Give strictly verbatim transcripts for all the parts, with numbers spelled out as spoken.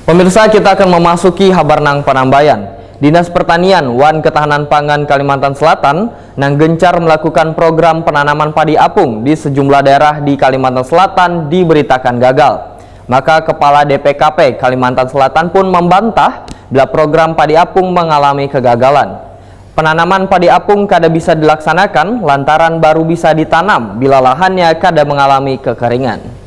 Pemirsa, kita akan memasuki habar nang panambayan. Dinas Pertanian wan Ketahanan Pangan Kalimantan Selatan nang gencar melakukan program penanaman padi apung di sejumlah daerah di Kalimantan Selatan diberitakan gagal. Maka Kepala D P K P Kalimantan Selatan pun membantah bila program padi apung mengalami kegagalan. Penanaman padi apung kada bisa dilaksanakan lantaran baru bisa ditanam bila lahannya kada mengalami kekeringan.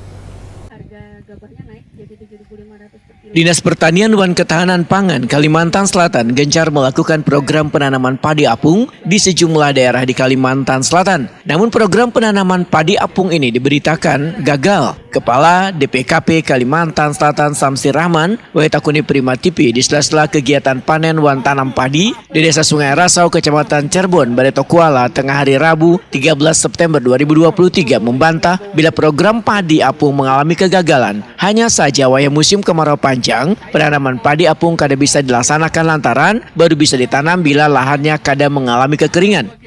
Dinas Pertanian wan Ketahanan Pangan Kalimantan Selatan gencar melakukan program penanaman padi apung di sejumlah daerah di Kalimantan Selatan. Namun program penanaman padi apung ini diberitakan gagal. Kepala D P K P Kalimantan Selatan Samsir Rahman wae takuni Prima T V di sela-sela kegiatan panen wan tanam padi di Desa Sungai Rasau, Kecamatan Cirebon, Barito Kuala, tengah hari Rabu, tiga belas September dua ribu dua puluh tiga, membantah bila program padi apung mengalami kegagalan. Hanya saja wayah musim kemarau panjang, penanaman padi apung kada bisa dilaksanakan lantaran baru bisa ditanam bila lahannya kada mengalami kekeringan.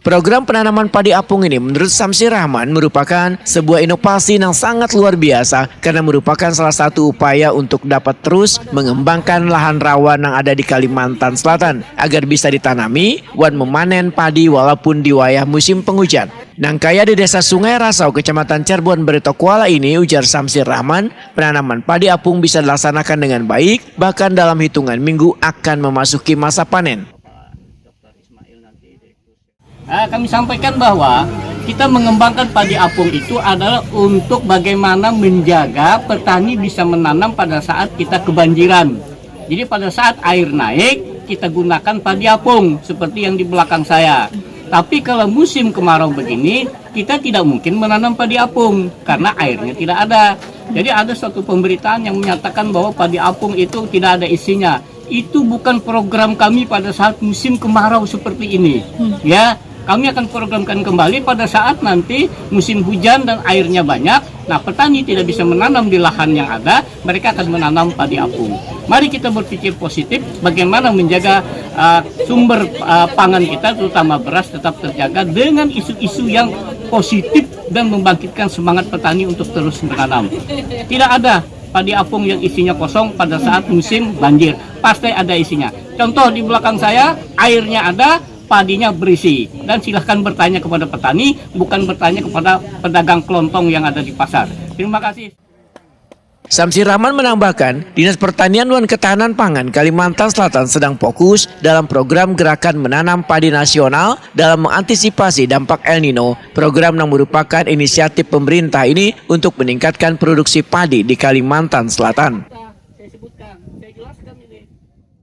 Program penanaman padi apung ini menurut Samsir Rahman merupakan sebuah inovasi yang sangat luar biasa karena merupakan salah satu upaya untuk dapat terus mengembangkan lahan rawa yang ada di Kalimantan Selatan agar bisa ditanami wan memanen padi walaupun di wayah musim penghujan. Nang kaya di Desa Sungai Rasau, Kecamatan Cirebon, Barito Kuala ini, ujar Samsir Rahman, penanaman padi apung bisa dilaksanakan dengan baik, bahkan dalam hitungan minggu akan memasuki masa panen. Ah, kami sampaikan bahwa kita mengembangkan padi apung itu adalah untuk bagaimana menjaga petani bisa menanam pada saat kita kebanjiran. Jadi pada saat air naik, kita gunakan padi apung seperti yang di belakang saya. Tapi kalau musim kemarau begini, kita tidak mungkin menanam padi apung karena airnya tidak ada. Jadi ada suatu pemberitaan yang menyatakan bahwa padi apung itu tidak ada isinya. Itu bukan program kami pada saat musim kemarau seperti ini. Ya, kami akan programkan kembali pada saat nanti musim hujan dan airnya banyak. Nah, petani tidak bisa menanam di lahan yang ada, mereka akan menanam padi apung. Mari kita berpikir positif, bagaimana menjaga uh, sumber uh, pangan kita, terutama beras, tetap terjaga dengan isu-isu yang positif dan membangkitkan semangat petani untuk terus menanam. Tidak ada padi apung yang isinya kosong pada saat musim banjir. Pasti ada isinya. Contoh di belakang saya, airnya ada, padinya berisi. Dan silahkan bertanya kepada petani, bukan bertanya kepada pedagang kelontong yang ada di pasar. Terima kasih. Samsir Rahman menambahkan, Dinas Pertanian dan Ketahanan Pangan Kalimantan Selatan sedang fokus dalam program gerakan menanam padi nasional dalam mengantisipasi dampak El Nino. Program yang merupakan inisiatif pemerintah ini untuk meningkatkan produksi padi di Kalimantan Selatan.